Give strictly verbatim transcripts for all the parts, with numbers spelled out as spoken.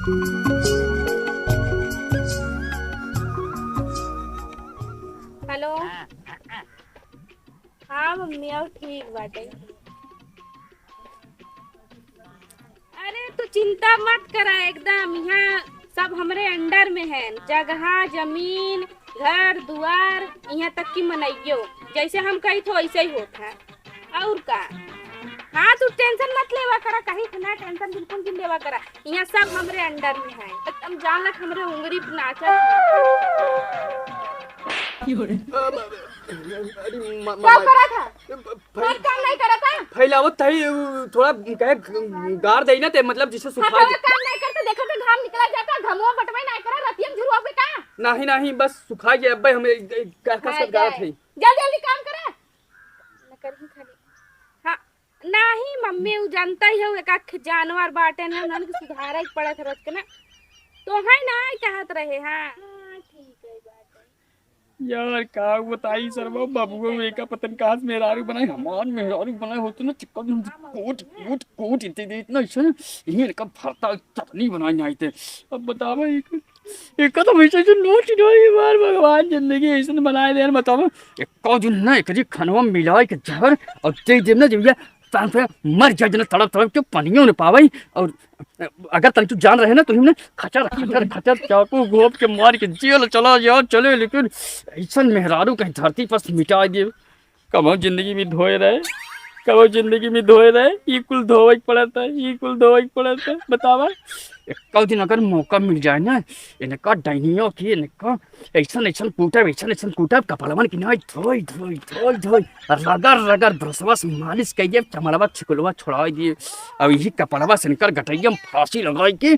हेलो। हाँ मम्मी, अब ठीक बाटे। अरे तू चिंता मत करा, एकदम यहाँ सब हमरे अंडर में है, जगह, जमीन, घर दुआर, यहाँ तक कि मनइयो, जैसे हम कही तो वैसे ही होत है। और का? हाँ, तू टेंशन मत लेवा करा, कहीं से ना टेंशन बिल्कुल भी लेवा करा, यहाँ सब हमरे अंडर में है, एकदम जान लग हमरे उंगली पे नाचत है। अरे, म-, म-, का म-, करा था? फ-, फै-, मत काम नहीं करा था? फैलावत था ही, उ, थोड़ा कहे गार दे ना ते, मतलब जिसे सुखा हथवा दे। काम नहीं करते, देखो तो घाम निकला जाता, घमवा बटवाई नहीं करा, रतिया में झुरवा पे का? नहीं, नहीं, बस सुखा गया, अब्बे हमें ग-, ग-, कस हाँ, कस गारत जाए। है। जल्दी, जल्दी काम करा। न करही खाली। हाँ, नहीं मम्मी, उ जानता ही हो, एक आख जानवर बाटे ने, उन्हन के सुधारे के पड़त रोज के ना। तो है ना, कहत रहे, हाँ। हाँ, ठीक है, बात है। यार, का बताई सरवा, बबुआ में एका पतन कास मेहरारू बनाई, हमार मेहरारू बनाई होते ना, चिक्का में कोट, कोट, कोट, इतने दे, इतना ऐसा ना, यही इनका भरता चटनी बनाई नहीं थे। अब बतावा, एक, एक तो वैसे जो नोच रही बार, भगवान जिंदगी ऐसे बनाए दे यार, बतावा। एक दिन ना, एक जी खनवा मिलाई के जहर और दे देब ना, जब ये तन से मर जाए, जना तड़प तड़प के पनियों न पावे। और अगर तन तू जान रहे ना, तो हमने खचर, खचर, खचर चाकू घोप के मार के जेल चला जाओ, चले, लेकिन ऐसन मेहरारू कहीं धरती पर से मिटा दिए। कबो जिंदगी में धोए रहे, कबो जिंदगी में धोए रहे, ई कुल धोवे के पड़त है, ई कुल धोवे के पड़त है। बतावा, एक दिन अगर मौका मिल जाए ना, इनका डाइनियों की, इनका ऐसन, ऐसन कूटब, ऐसन, ऐसन कूटब, कपड़वन की नाई धोई, धोई, धोई, धोई, रगड़, रगड़, ब्रशवा से मालिश कइ दिए, चमड़वा छिकुलवा छोड़ाई दिए। अब यही कपड़वा से इनकर गटैया में फांसी लगाई के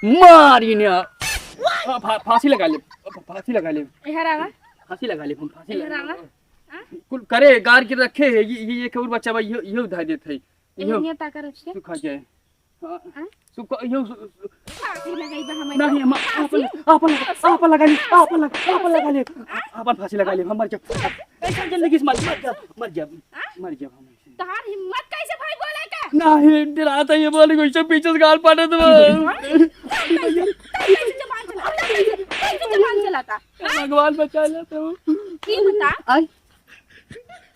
मारी ने। फा-, फा-, फांसी लगा ले, फा-, फांसी लगा ले, एहर आवा। फांसी लगा ले, हम फांसी एहर लगा आवा। ले। हाँ? कुल करे, गार के रखे है, ये, ये एक और बच्चा बा, ये, ये उधार देत है, ये ये ताकर उसके। तू खा जाए। हाँ। हाँ? सुको, यो, सु-, सु-, फांसी लगाई बा हमें। नहीं, हम फांसी? आपन, आपन, फांसी? आपन लगा ले, आपन लगा, आपन लगा ले। हाँ? आपन फांसी लगा ले, हम मर जाब। ऐसा जिंदगी से मर, मर जाब, मर जाब, हाँ? मर जाब हम ऐसे। तोहार हिम्मत कैसे भाई बोले का? नहीं, डराता ये बोले, कोई सब पीछे से गाल पाटे तो। हाँ? तू कैसे, तू कैसे जबान चला, तू कैसे, तू कैसे जबान चलाता? हाँ? भगवान बचा ले तो। ये बता, आय?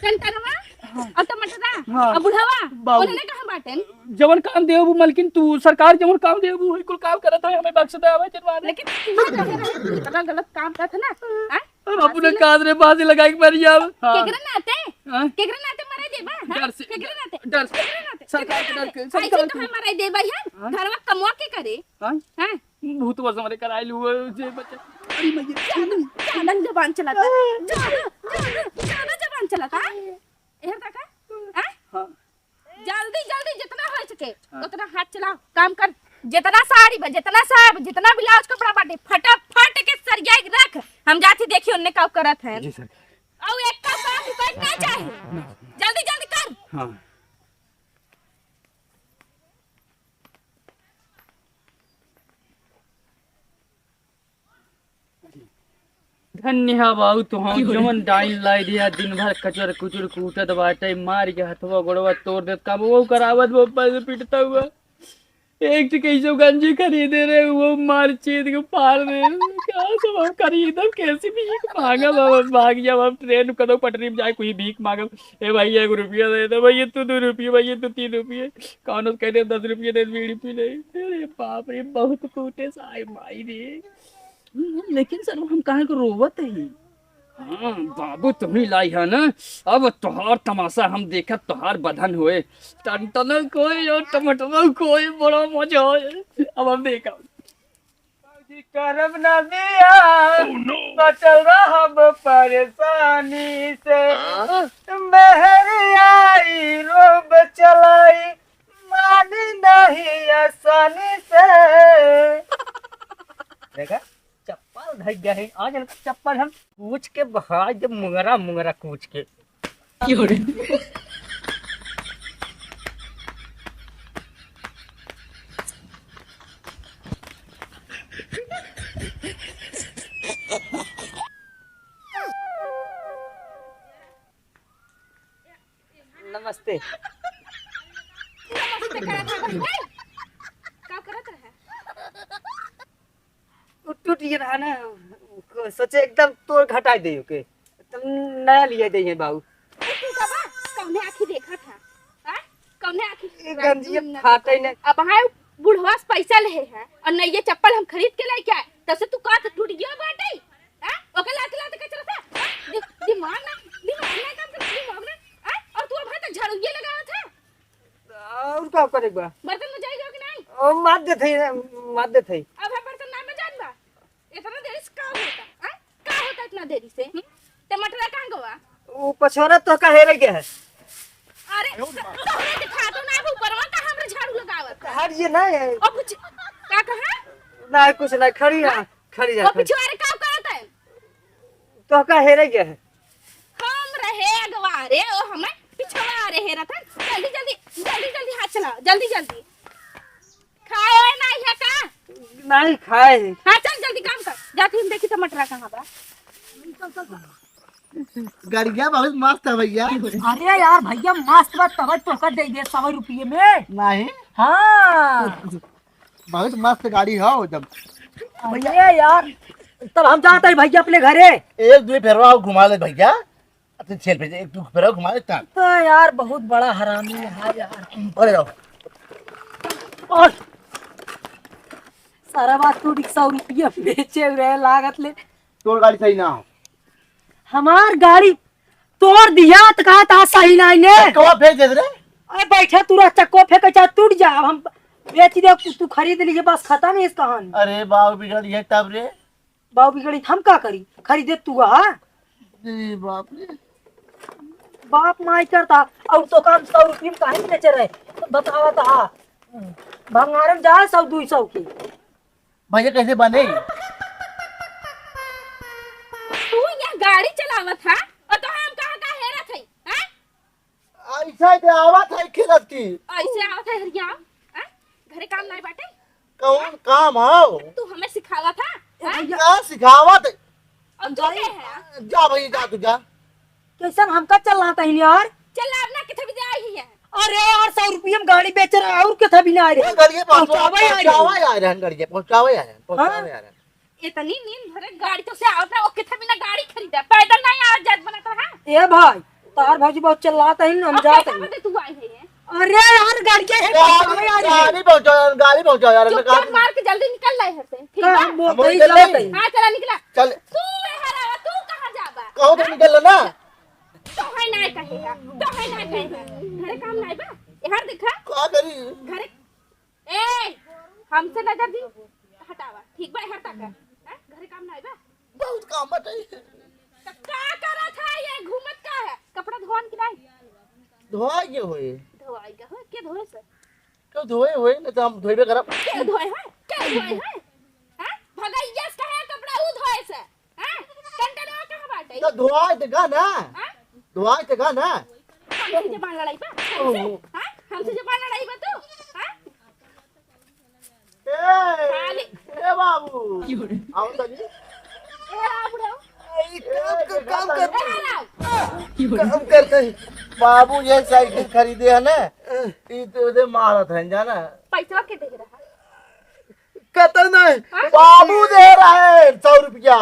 टनटनवा, हाँ। और टमाटरा, हाँ। और बुढ़वा, बाबू। उन्हने कहाँ बाटेन? जवन काम देबू मलकिन तू, सरकार जवन काम देबू, वही कुल काम करत है, हमें बख्श दे, हमें जनवा दे। लेकिन तू कहे रहे, इतना गलत काम करत है ना, हाँ? हम अपने फांसी लग- काज रे फांसी लगाई के मर जाब। हाँ। केकरे नाते? हाँ। केकरे नाते मरे देबा, हाँ? डर से, केकरे नाते? डर से। केकरे नाते? सरकार के डर के, ऐसे सरकार तो के। हम मरे देबा, हाँ? हाँ। घरवा कमवा के करे, हाँ? हाँ? भूतवा से हमरे कराइल हुआ जे बच्चा। अरे मैया। ज्यादा, ज्यादा जबान चलाता। ज्यादा, ज्यादा, ज्यादा जबान चलाता। एहर तक है? हाँ? हाँ। जल्दी, जल्दी जितना हो सके, हाँ। उतना हाथ चलाओ, काम कर। जितना साड़ी बा, जितना साया बा, जितना ब्लाउज कपड़ा बाटे, फटाफट के सरिया के रख। हम जाती देखी उनने का करत है। जी सर। और एक का बात रुकना चाहिए। ना। जल्दी, जल्दी कर। हाँ। धन्य है बाबू तोहार, जवन डाइन लाई दिया, दिन भर कचर कुचर कूटत बाटे, मार के हथवा गोड़वा तोड़ देत, कबो करावत, वो पैसे पीटता हुआ। एक ठे कैसे गंजी खरीदे रहे, वो मार चीत के फाड़ दे। का सब हम खरीदब, कैसे भीख मांगब, हम भाग जाब, हम ट्रेन कदो पटरी में जाए, कोई भीख मांगब, "ए भैया, एक रुपया दे दे, भैया तू दो रुपये, भैया तू तीन रुपये।" कौनो कह दे, "दस रुपये दे, बीड़ी पी ले।" अरे बाप रे, बहुत कूटे साहब माई रे। लेकिन सर, हम काहे को रोवत ही? हाँ, बाबू तुम्ही लाई है ना, अब तोहार तमाशा हम देखत, तोहार बधन होए। टनटनो कोई और टमटनो कोई, बड़ा मजा होए। अब हम देखब। बाबूजी करब ना बियाह, बचल रहब परेशानी से। मेहर आई रोब चलाई, मानी नहीं आसानी से। देखा, चप्पल धर गए हैं, आज इनका चप्पल हम कूच के बहा दे, मुंगरा मुंगरा कूच के। क्यों रे? नमस्ते। नमस्ते करत है भाई। का करत रहे? टूट गया रहा ना, सोचे एकदम तोड़ घटाई दे ओके, तुम नया लिया दे बाबू। ए, तू का बा? कौने आँखी देखा था? हाँ? कौने आँखी? ए, गंजिया फाटे न। अब हाँ, बुढ़वा से पैसा ले है और नइये चप्पल हम खरीद के लेके आए, तब से तू का तो टूट गया बाटे? हाँ? ओके लात लात कचरा था? हाँ? दि-, दिमाग ना, दिमाग ना काम कर, दिमाग ना। हाँ? और तू अब तो झाड़ू ये लगावा था? और का करे बा? बर्तन में जाई जाओ कि नहीं? ओ, मार देत है, मार देत है। अब हम बर्तन ना में जात बा। इतना देरी से का होता? हाँ? का होता इतना देरी से? हम्म? टमाटर कहाँ गवा? वो पछोरा तो का हेरे गया है। अरे, तोहरे दिखा दो ना, वो ऊपरवा का हमरा झाड़ू लगावत। हट ये ना है। ओ, कुछ, का कहा? ना, कुछ ना, खड़ी है, हाँ? खड़ी है, ओ, खड़ी। पिछवारे का करत है? तो का हेरे गया है? हम रहे अगवारे, ओ हमें पिछवारे हेरत है। जल्दी, जल्दी, जल्दी, जल्दी हाथ चला, जल्दी, जल्दी। खाए होए ना है का? नहीं खाए है। हाँ, चल जल्दी काम कर। जाती हम देखी टमाटर कहाँ बा। गड़िया बहुत मस्त है भैया। अरे यार भैया, मस्त बा, तब तोहका दे दे सौ रुपये में। नहीं। हाँ। बहुत मस्त गाड़ी हो जब। अरे यार, तब हम जाते हैं भैया अपने घरे। एक दो फेरवा घुमा ले भैया। अच्छा, चल पे एक दो फेरवा घुमा ले तब। तो यार बहुत बड़ा हरामी है यार। अरे रहो। और सारा बात तू रिक्शा रुपया बेचे रहे लागत ले। तोर गाड़ी सही ना हो। हमार गाड़ी तोड़ दिया तो कहा था सही नहीं ने। चक्कवा फेंक दे रे। अरे बैठा तू रह, चक्को फेंके चाहे टूट जा, अब हम बेच दे, तू, तू खरीद लीजिए, बस खत्म है इस कहानी। अरे बाबू बिगड़ ये तब रे। बाबू बिगड़ी हम का करी, खरीदे तू हा। अरे बाप रे। बाप माई करता, और तो काम सौ रुपये में काहे बेचे रहे, बतावा था। भंगारम जा सौ दो सौ के। भैया कैसे बने? तू यह गाड़ी चलावत हा और तो हम कहाँ का हेरत है, हाँ? ऐसा दे आवत है खेलत की। ऐसे आवत है हरिया, हाँ? घरे काम नहीं बाटे? कौन काम हो? तू हमें सिखावत हा, हाँ? का सिखावत है? और तू के है? जा भाई, जा तू जा। कैसन हमका चल रहा था यार? चल अब ना किथे भी जाई ही है। अरे यार, सौ रुपये में गाड़ी बेच रहा है और किथे भी ना आ रहे। वो गाड़ी पहुंचावे आ रहे हैं। पहुंचावे आ रहे हैं, गाड़ी पहुंचावे आ रहे हैं, पहुंचावे आ रहे हैं। इतनी नींद भरे गाड़ी तो से आवत ना, वो किथे भी ना गाड़ी खरीदा, पैदल नहीं आवत जात बनत रहा। ए भाई, तार भौजी बहुत चिल्लात है, हम जात है। तू आई है ये। अरे यार, गाड़ी के है, गाड़ी पहुंचावे आ रहे हैं। गाड़ी पहुंचाओ यार, गाड़ी पहुंचाओ यार, हमने कहा चुपचाप मार के जल्दी निकल रहे हैं से, ठीक है? हम बोलते ही चलत है। हाँ, चला निकला। चल। तू ए हरावा, तू कहाँ जाबा? कहो तो निकल ना। तो है ना कहेगा, तो है ना कहेगा। घरे काम नहीं बा, यार देखा। का करी? घरे, ए, हमसे नजर दी, हटावा, ठीक बा, हर तक है। हैं? घरे काम नहीं बा। बहुत काम बाटे। तो का करत है ये, घूमत का है? कपड़ा धोन की नहीं? धोआ के होए। धोआई का हो, के धोए से? क्यों धोए होए? नहीं तो हम धोएबे करब। के धोए है? के धोए है? हैं? भगैया से कहे कपड़ा ऊ धोए से? हैं? कंटनवा कहाँ बाटे? तो धोआ देगा ना। हैं? धोआ देगा ना। हमसे जबान लड़ाई बा? हमसे? ओहो। हैं? हमसे जबान लड़ाई बा तू? हैं? ए, खाली। ए बाबू। आओ तनी। ए, आओ बुढ़ऊ। ए, काम कर, ए, काम कर। ए, आओ। काम करते हैं। बाबू ये साइकिल खरीदे है ना, ई तो दे मारत है, जाना। पैसा के दे रहा? कतई नहीं। हाँ? बाबू दे रहे हैं सौ रुपया।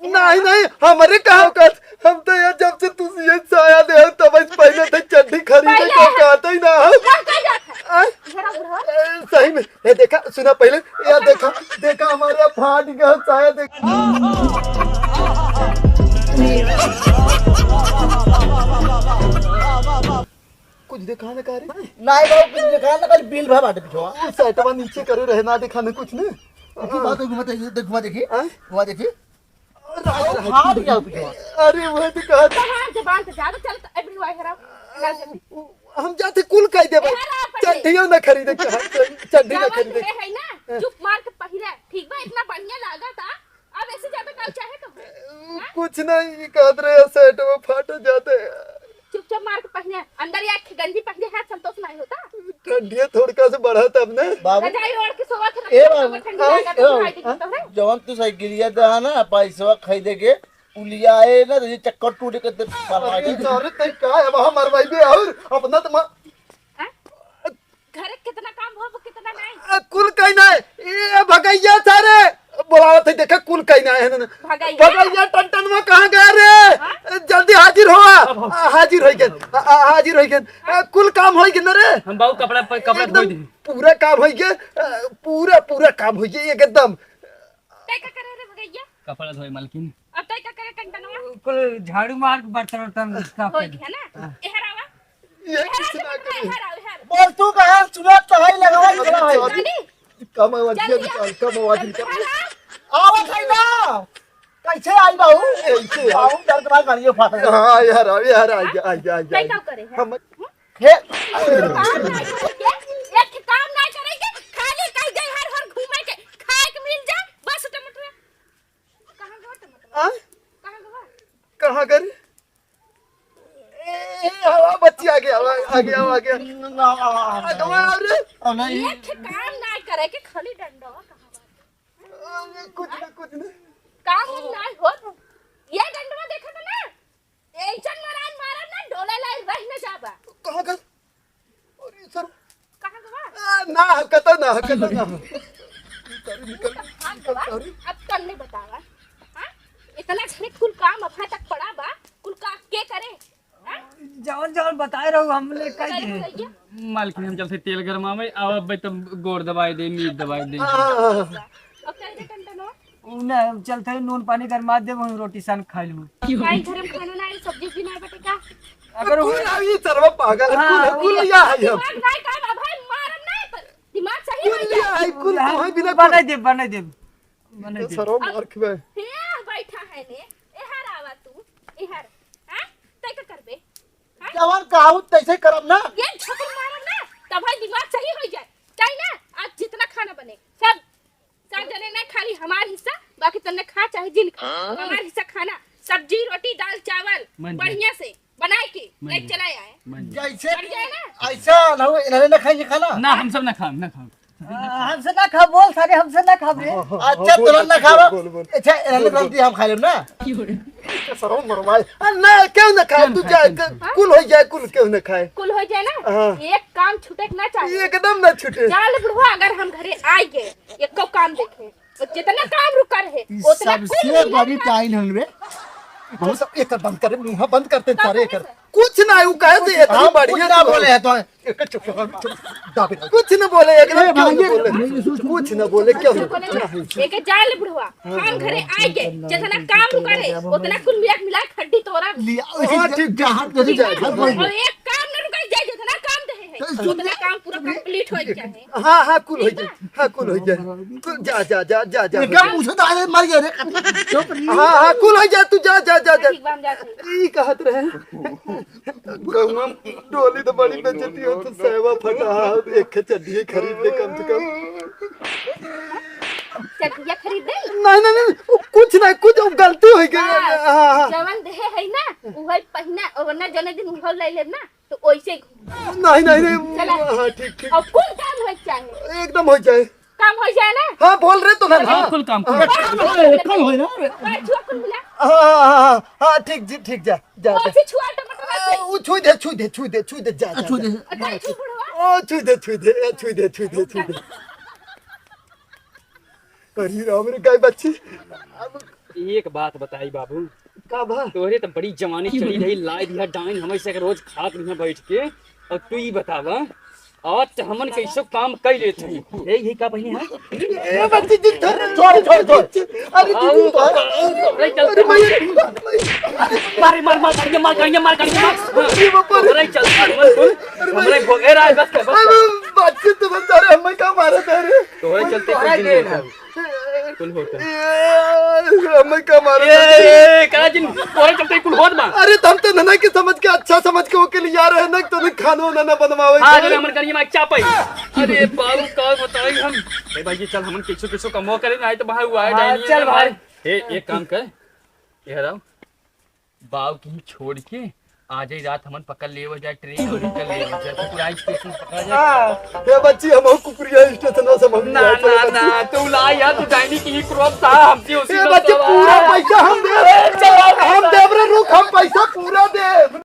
नहीं, नहीं, हमरे कहाँ का, हम तो यार जब से तू ये साया दे हो, तब से पहले तो चड्डी खरीदे पहले का है। कहते ही ना हो। कहाँ, कहाँ जाता है? हाँ? जरा बुढ़ा। ए, सही में, ए, देखा, सुना पहले, यार देखा, देखा हमारे यहाँ फाट गया साया, देखा। कुछ दिखा ना का रे? नहीं बाबू, कुछ दिखा ना, खाली बिल भर बाटे पिछवा। ओ, सेटवा नीचे करे रहे, ना दिखा ना कुछ ना। देखी बात, घुमा देखी, देख, घुमा देखी। हाँ? घुमा देखी। राज, राज, फाट गया पिछवा। अरे, वो तो कहा था। कहाँ जबान से ज्यादा चलता, everywhere हराम। ना जल्दी। हम जाते कुल कह दे भाई। ए, हराम पड़े। चड्डियों ना खरीदे, कहा, चड्डी ना जबान खरीदे। पे है ना, हाँ। चुप मार के पहिरे, ठीक बा, इतना बढ़िया लागा था। अब ऐसे ज्यादा का चाहे तो है? हाँ? कुछ नहीं, ये कहत रहे, सेट में फाट जाते। चुपचाप मार के पहिरे, अंदर या गंजी पहिरे, हाथ संतोष नहीं होता। ठंडिया थोड़का से बढ़ा तब ना। बाबू। रजाई ओढ़ के सोवत है, ए बाबू, ठंडी ए लागत है, बाबू, दिक्कत है। जवन तू साइकिलिया दे है ना, पैसवा खरीदे के, उलिया आए ना, तो ये चक्कर टूटे के तो बर्बाद। अरे, अरे, तै का है, वहाँ मरवाई भी और अपना तो मा- हाँ? घरे कितना काम हो, वो कितना नहीं। ए, कुल कहीं नहीं। ए, भगैया सारे। बोलावत है, देखा कुल कहीं ना है ना। भगैया। भगैया टनटनवा कहाँ गया रे? हाँ? जल्दी हाजिर हो। आ, हाजिर होइ गए। आ, आ, हाजिर होइ गए। आ, कुल काम होइ गए ना रे? हम बाबू कपड़ा प-, कपड़ा एकदम धोई दी। पूरा काम होइ गए। आ, पूरा, पूरा काम होइ गए एकदम। तै का करे रे भगैया? कपड़ा धोए मालकिन। अब तै का करे टनटनवा? कुल झाड़ू मार के बर्तन वर्तन साफ होइ कर दे। गया ना? हाँ। एहर आवा। ये एहर कुछ आवा, ना करे। एहर आवा, एहर। बोल तू कहाँ सुनत तो है, लगावा ही खड़ा है। जानी? कम आवाज जल्दी निकाल, आओ। कम आवाज निकाल। एहर आओ। आवत है ना। कैसे आई बाबू? ऐसे आओ। बाबू डर के मारे गाड़ियों फाट गए। हाँ, यार, आओ, यार, आ गया, आ गया, आ गया, आ तै गया। का करे है? हम हे। काम ना करे के, एक काम ना करे के, खाली कह दे हर हर घूमे के, खाए के मिल जा, बस टमाटर। कहाँ गवा टमाटर? हाँ? कहाँ गवा? कहाँ गए? ए, ए, हवा बच्ची आ गया, आवा, आ गया, आ गया। ना, ना, ना, ना। आ, गवा रे। आ, नहीं। एक काम ना करे के, खाली डंडवा कहाँ बा? अरे, कुछ ना, कुछ ना। काम उम ना हो। ये डंडवा देखा था ना? ऐसन मरान मारब ना, डोले लायक रह न जाबा। कहाँ गए? अरे सर। कहाँ गवा? आ, ना, कतौ ना, कतौ ना। निकल, निकल, कहाँ निकल, गवा? अरे। अब तन्ने बतावा। हाँ? इतना घरे कुल काम अपना तक पड़ा बा, कुल का के करे? हाँ? जवन जवन बताए रहू, हमने कह करे दिए। भैया? मालकिन, हम चलते तेल गरमावे, अब अब तब गोड़ दबाए दे, मीट दबाए दे। हाँ, हाँ, हाँ। अब कह दे टनटनो। उ ना, हम चलते ही नून पानी गरमा देब, हम रोटी सान खा लू। भाई, घर में खाना ना है, सब्जी भी ना बटे का? अगर कुल वो आई, सरवा पागल है, हाँ, कुल, कुल वो या है हम। दिमाग ना काम, अब भाई मारम ना, पर दिमाग सही कुल हो या जाए। है, कुल हाँ, कोई भी ना बनाई कुल। दे, बनाई दे, बनाई तो दे। सरवा अब मार खिबे। हे बैठा है ने, एहर आवा तू, एहर, हाँ? तै का करबे? हाँ? जवन कहू तैसे करब ना। ये झपड़ मारब ना, तब भाई दिमाग सही हो जाए। चाहे ना, आज जितना खाना बने, सब सब जने ना खाली हमार हिस्सा, बाकी तन्ने खा चाहे जिन खा। हाँ? हमार हिस्सा खाना, सब्जी, रोटी, दाल, चावल, मन जाए। बढ़िया से बनाए के मन लेके जाए। चला आए। मन जाए। जैसे बढ़ जाए ना? ऐसा ना हो, इन्हें ना खाइए खाना। ना, हम सब ना खाब, ना खाब। आ, हमसे ना खा, बोल सारे, हमसे ना खा रे। अच्छा, बोल, तुरंत ना बोल, खाओ। बोल, बोल। अच्छा, इन्हें बोल, बोल। गलती हम खा लेब ना। सरम मरवाए। आ, ना, क्यों ना खाए? हाँ? तू जा, हाँ? कुल हो जाए, कुल क्यों ना खाए? कुल हो जाए ना? हाँ। एक काम छूटे के ना चाहे। एकदम ना छूटे। जा ले बुढ़वा, अगर हम घरे आइ गए, एको काम देखे। और जितना काम रुका रहे, ई उतना कुल सबसे मिला बड़ी के टाइल हन रे। बहुत सब एकर बंद करे, मुंह बंद करते का सारे करे एकर। से? कुछ ना, उ कहे से इतनी हम बढ़िया कुछ ना तू बोले है तो। एक चुप, चुप, चुप, दाबे ना। कुछ ना बोले, एकदम ए, क्यों ना भाई, बोले? भाई, कुछ ना बोले, क्यों ना बोले? एक जा ले बुढ़वा, हाँ, हम घरे आइ गए, जितना काम रुका रहे, उतना कुल मिला मिला के हड्डी तोड़ा। लिया, हाँ, ठीक, ठीक, जहाँ ठीक, जैसे ठीक, जाए, ठीक, हाँ, ठीक। और एक काम ना रुका जाए, जितना काम दे है, तो सुन उतना ले। काम पूरा complete हो जाए। हाँ, हाँ, कुल हो जाए। हाँ, कुल हो जाए। कुल, जा, जा, जा, जा, जा। ये क्या पूछो तो आगे मर गया रे। चुप रही। हाँ, हाँ, कुल हो जाए, तू जा, जा, जा, जा। ठीक बा, हम जात हई। ई कहत रहे। गौवा में डोली तो बड़ी बेइज्जती हो, तो सेवा फटा, एक चड्ढी खरीद ले कम से कम। चड्ढिया खरीद दे? नहीं, नहीं, नहीं, वो कुछ नहीं, कुछ वो गलती हो गई। हाँ, हाँ, हाँ। जवन देहे है ना, उहे पहिना, और वरना जने दिन उहे ले लेब ना। तो ओइसे घूम। नहीं, नहीं, नहीं। चला। हाँ, ठीक, ठीक। अब कुल काम होइ चाहे। एकदम होइ जाए। काम होइ जाए ना? हाँ, बोल रहे तो ना, अरे, हाँ। कुल काम, कुल। हाँ। काम होइ ना। पैर छुआ कुल मिला। हाँ, हाँ, हाँ, हाँ, हाँ, ठीक जी, ठीक, जा, जा, जा। ओइसे छुआ टमाटर आ, से। उ छुइ दे, छुइ दे, छुइ दे, छुइ दे, जा, आ, जा, छुइ दे। जा। अच्छा, छुआ बुढ़वा। ओ, छुइ दे, छुइ दे, ए, छुइ दे, छुइ दे, छुइ दे। अरे राम रे, गाय बच्ची। अब एक बात बताई बाबू। का बा? तोहरे त बड़ी जवानी चढ़ी रही, लाइ दिहा डाइन, हमेशा के रोज खात रही बैठ के। और तू ई बतावा, आज त हमन कैसो काम कइ लेत हई। ए, यही का पहिने है? ए, बच्ची, जिन धर, छोड़, छोड़, छोड़। अरे, जिन धर। अरे, चल, अरे, भैया। मारे, मार, मार, गाड़िया मार, गाड़िया मार, गाड़िया मार। अरे, बाप रे। अरे, चल, अरे, अरे, भैया। हमरे भोगे राज, बस कर, बस कर। अरे, बच्ची, तुम सारे हमें का मारा था रे? तोहरे चलते कुछ दिन होता है। कुल होता है। ए, हमें का मारा ए, था? ए, ए, का जिन, तोहरे चलते कुल होत बा। अरे, त हम तो नना के समझ के, अच्छा समझ के ओके लिया रहे ना, तो खानो ना, ना बनवावे हाँ, के। जब हमर गनिया में चाप आई। अरे, बाबू, का बताई हम? ए, भाई, ये चल, हमन किसो, किसो कमवा करे, नहीं तो भाई, हुआ है, हाँ, डाइनिंग चल, में भाई। भाई। ए, एक काम कर, ये रहो। बाव की छोड़ के आ जाई, रात हमन पकड़ लेवे जाए, ट्रेन और निकल लेवे जाए, तो पूरा स्टेशन पकड़ा जाए। हाँ, हे बच्ची, हम कुकुरिया स्टेशन से हम ना, ना, ना, तू ला यार, तू डाइनी की ही क्रोध था, हमसे उसी ए को बच्ची, सवाल। पूरा पैसा हम दे, ए, चल, हम देब रे, रुक, हम पैसा पूरा देब।